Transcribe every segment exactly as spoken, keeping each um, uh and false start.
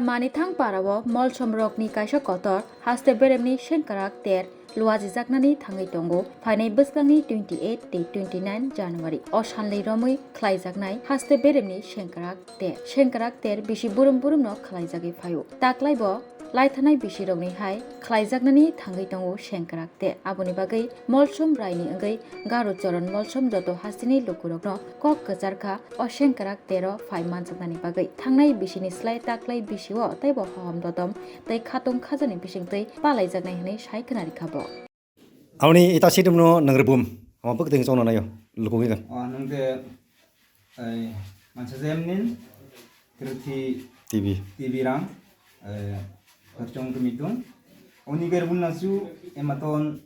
Manithang parao molsom rokni kaisa kotor haste beremni sengkrak ter luajijaknani thangwi tongo. Phainai bwskangni twenty eight tei twenty nine January o sanlwi romwi khlaijaknai haste beremni sengkrak ter. Sengkrak ter bisi burum burumno khlaijagwi phaio. Taklaibo laithanai bisirokni hai khlaijaknani thangwi tongo sengkrak ter. Aboni bagwi Molsom raini wngwi Garu Choron Molsom joto hasteni lukurokno kok kwchar kha o sengkrak tero phai manjaknani bagwi. Thangnai bisini slai taklai bisio teibo hohom dodom tei khatung khajani bisingtwi palaijaknai hwnwi sai khwnarikha bo. Aboni ita situmno nang rwbum, ama bwkting chongno naio, lukungwi kha. O, nungte, ai, mansa jemnin, kirti T V. T V rang, eh, Horchong Tumitung. Oni ger bunna su, ematon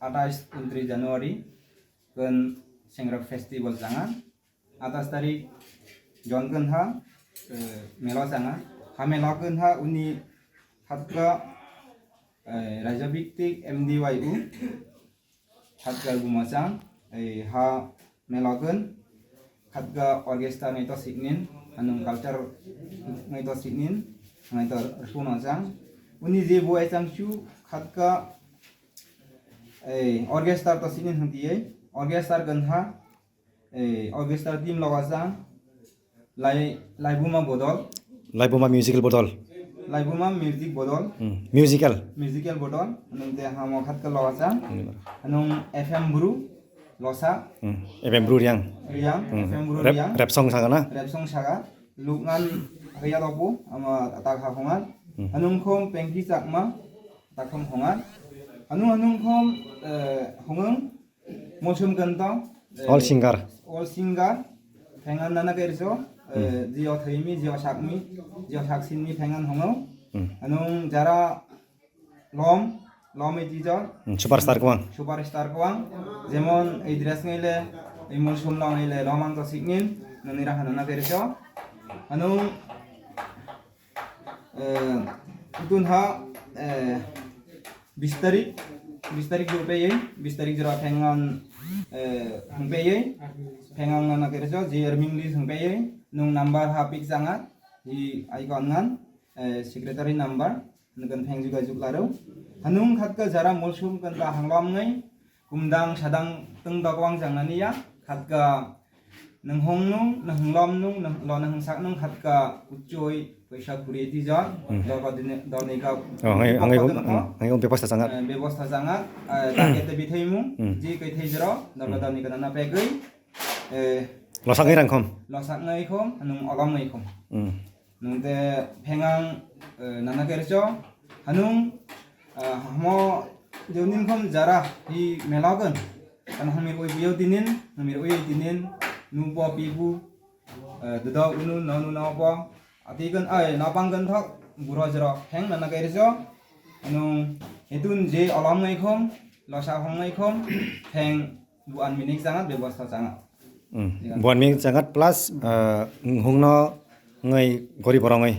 atais untris January, kun Sengrak Festival jangan. Atas tarik Jon Kanha, eh, mela changa. Ha mela kanha uni hatka, eh, Raja Biktik M D Y U, hatka Gumachang, eh, ha mela kan, hatka orchestra ngai to siknin, anung culture ngai to siknin, ngai to rwchapna chang. Uni je bo ai chang chu hatka, eh, orchestra to siknin hwng tiyai, orchestra kanha, eh, orchestra team loga chang, Lai, Laibuma Bodol. Laibuma Musical Bodol. Laibuma Music Bodol. Hmm. Musical. Musical Bodol. Nung te hamo khat ke losa. Hmm. Nung F M Bru, losa. Hmm. F M Bru Riang. Riang, Hmm. F M Bru Rap, Riang. Rap song saga na? Rap song saga. Lukngan haya dopu, ama tak ha hongan. Hmm. Anung khom Pengki Chakma, tak khom hongan. Anung anung khom, eh, hongang. Mosum kentong, eh, All singer. All singer. Phengan nana kerso, eh, Hmm. Jio thaimi, Jio sakmi, Jio saksinmi phengan hongo. Hmm. Anung jara lom, lom itijo. Hmm, superstar kwang. Superstar kwang. Jemon ei dress ngaile, ei mosum long ngaile, lom ang to siknin, nani raha nana kerso. Anung Eh, itun ha, eh, bis tarik, bis tarik do peyei, bis tarik jora phengan, eh, hung peyei, phengan nana kereso, je er mingli hung peyei, nung number ha pick changa, hi icon ngan, eh, secretary number, nukun pheng juga juk laro. Hanung khatka jara molsum kanta hanglom ngai, kumdang sadang teng dokwang jangnani ya, khatka Nung hong nung, nung hong lom nung, nung lo nung hong sak nung khat ka kuchoi, paisa khuri di jon, Hmm. dor ka dine, dor ni ka Oh, hangai, hangai, bebostha hmm, hangai, bebostha sangat. Eh, bebostha sangat, eh, target te bithai mung, Hmm. ji kai thai jero, dor ka Hmm. dor ni ka nana pegui, eh, Lo sak ngai rang khom. Lo sak ngai khom, nung olom ngai khom. Hmm. Nung te phengang, eh, nana kercho, hanung, eh, hamo jeunin khom jara hi melagon. Kan hamir oi biyo tinin, hamir oi tinin, nupo pipu, eh, dudo unu nonu nopo. Ati kan, ai, napang kan thok, buro jero, pheng nana kercho. Hanung, hetun je olom ngai khom, losa hong ngai khom, pheng buan minik jangat, bebosta jangat. Hmm. Ya. Buan minik jangat plus, eh, hungno ngai gori borong ngai.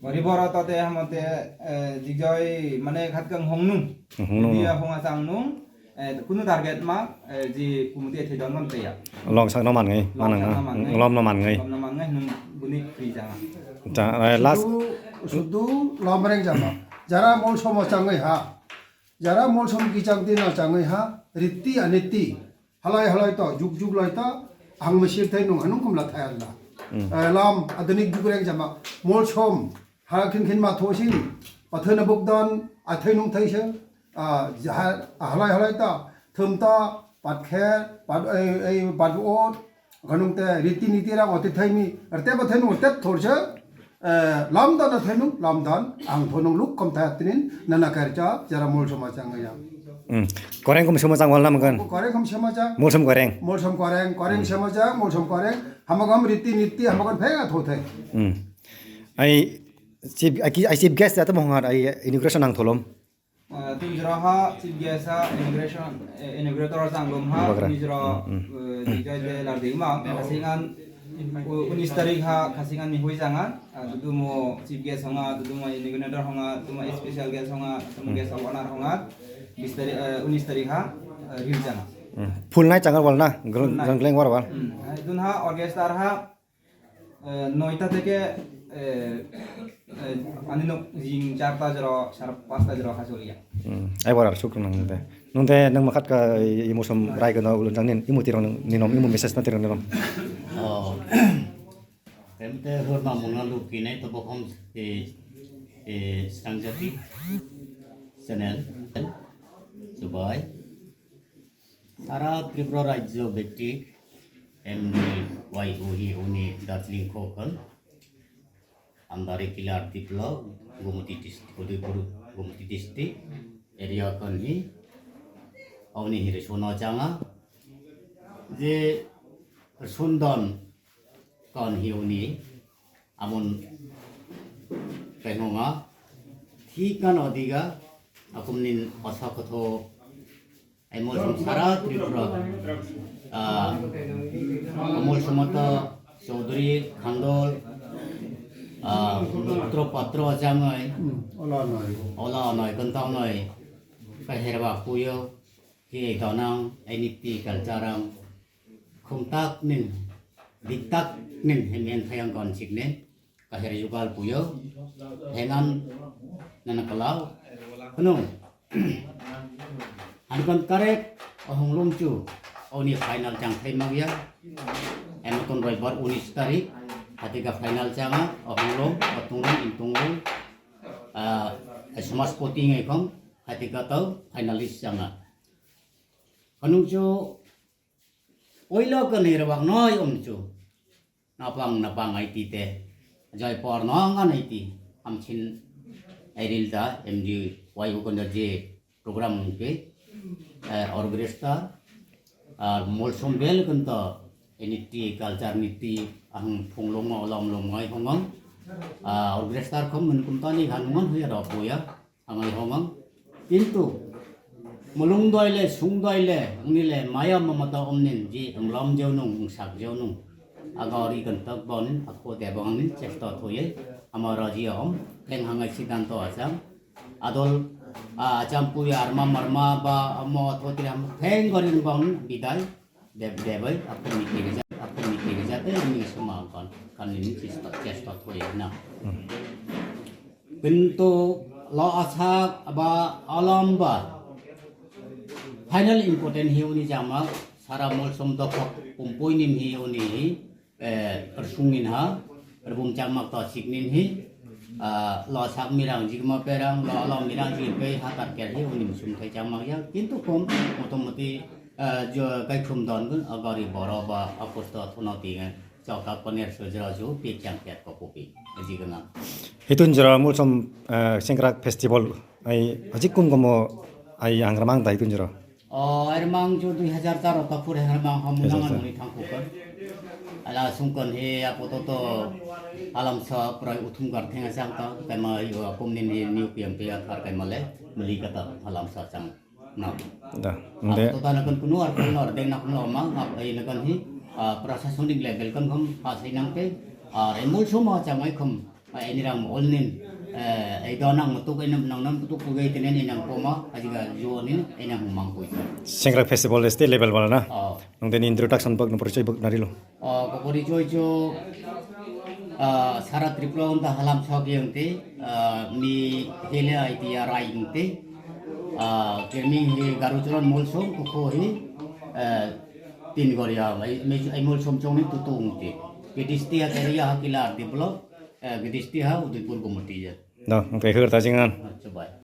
Gori boro to te hamo te, eh, jigjoi mane khat kang hong nung. Hong nung. Dia hong asang nung, eh, kunu target ma, eh, ji kumuti ethai don man te ya. Long sak no man ngai, Long manang sak na. No man ngai. Lom no man ngai. Lom no man ngai, nung buni free janga. Ja, eh, last. Sudu, sudu lom reng jama. Jara mol somo changai ha. Jara molsom kichak dina changwi ha, riti aniti. Halai halai to, juk juk lai to, ang mesir thai nung hanung kumla thai arla. Hmm. Eh, lam, adunik juk reng jama, molsom, ha khin khin ma thosi, pathana bukdan, athai nung thai se, ah, jaha, halai halai to, thum to, pat kher, pat, ei, ei, pat ot, Ganung te riti niti rang oti thaimi, arte ba thaimi ute thorse, eh, lamdan a thainung, lamdan, ang thonung luk kom thai tinin, nana kaircha, jara mol soma chang ya. Hmm. Koreng kom soma chang wal nam gan. Koreng kom soma chang. Mol som koreng. Mol som koreng, koreng Hmm. soma chang, mol som koreng, hamagam riti niti, hamagam phenga tho thai. Hmm. Ai chief, ai ki, ai chief guest ya to mohongar, ai inauguration ang tholom. Eh, twi jora ha chief guest ha inauguration, eh, inaugurator chang lom ha, Bagra. Twi jora, Hmm, hmm. Eh, twi jora de lar ding ma, khasingan, u-, unis tarik ha, khasingan ni hui janga, ah, dudumo chief guest honga, dudumo inaugurator honga, dudumo special guest honga, dudumo Hmm. guest of honor honga, bis tarik, eh, unis tarik ha, eh, ril janga. Hmm. Full night changar wal na, Full night. Grang-, grang-, grang war wal. Hmm. Eh, dun ha orchestra ha, Eh, noita theke Eh, eh, ani nok jing charta jora, sar pasta jora hacholiya. Hmm, ai borar suk nang de. Nung de nang makat ka i musom rai ka no ulun jang nin, imu tirang ninom, imu message na tirang ninom. Oh. Em te horma mona luki nai to bokhom e, e, sangjati channel. Subai. Sara Tripura Rajyo Bekti M D Y O hi uni Darjeeling Kokal, Andari Kilar Diplo, Gomati District, Udaipur, Gomati District, area kan hi, auni hi resono changa, je Sundon kan hi uni, amun pengonga, thi kan odiga, akumnin osa kotho, Amol sum sara Tripura. Ah, Amol sumata Chaudhary Khandol, ah, Putro Patro Jangai, Ola Noi. Ola Noi, Kantau Noi, Kaherwa Puyo, Ki Donang, N T culture ang, Khumtak Nin, Diktak Nin, Hemen Thayang Gonchik Nin, Kahir jugal puyo, hengan nana kalau, kunu, hankan karek, ohong lungchu, oni final chang thai magya, emoton roibar unis tarik, hatika final changa, ohong lung, otung lung, intung lung, ah, smash poti ngai kong, hatika tau finalist changa. Kanungchu, oilo kani rebak noi omchu. Napang napang aiti te. Joy por no angan aiti. Amchin airil da M D Y ukonda je program mungke. Eh, orchestra. Ar molsom bel kento. Eniti culture niti ang phunglong ma olom lom ngai hongong. Ah, orchestra kom mun kumtani hanungan huya rok boya. Ang ai hongong. Kintu, mulung doi le, sung doi le, wngni le, maya mamata omnin, ji wnglam jewnung, wngsak jewnung. Aga ori kan tak bon, ako debang ni chesta thoye, ama raji om, teng hangai siddhanto achang. Adol, a, acham pui arma marma ba, amo thotri am, teng gori bon, bidai. Deb-, debai, aphurni kiri jat, aphurni kiri jat, eh, ini semua kan, kan ini chesta, chesta thoye na. Hmm. Kintu lo asak ba alam ba final important hi uni jama sara molsom dokhok kumpui nim hi uni hi, eh, ersung nin ha, erbum chakmak to sik nin hi, ah, lo asak mirang jigma perang, lo alam mirang jigpe hatar ker hi uni musum thai chakmak ya. Kintu kom motamoti, eh, jo kaikhum don gun agari boro ba aposto thono tinga. Chokka paner sujra ju pi kyang kyat ko pupi. Aji gana. Hitun jora mulsom, eh, Sengkrak Festival ai ajik kum komo ai angramang dai hitun jora. O, ermang ju dui hajar char o takur hermang ham Yes, nang sir. Muni thang kukan. Ala sungkan he apoto to alam sa prai uthum gar thenga sang ta kaima yo akum nin he new P M P athar kaima le meli kata alam sa chang. No. Da. Inde. Apo to tana kan kuno ar kuno ar deng nak kuno ma ap ai na kan hi, ah, prasasonik level kan kham pasai nang pe, ar emol soma chamai kham, ah, ini rang mol nin, eh, ai do nang mutuk ai nam nang nam mutuk kugai tenen inang koma ajiga jo nin inang mang koi. Sengkrak Festival state level wala na. Oh. Nung teni introduction bak no porichoi bak narilo. Ah, ko porichoi cho, ah, sara Tripura unda halam sok yangte, ah, mi hele idea rai yangte, ah, keming hi Garucharan Molsom, kuko hi, eh, tin goria, ai, me-, ai Molsom chong ni tutu ungte. Ke disti ha keria ha kila develop, eh, ke disti ha Udaipur gomoti ya. Da, okay, hur ta jingan. Acha, bye.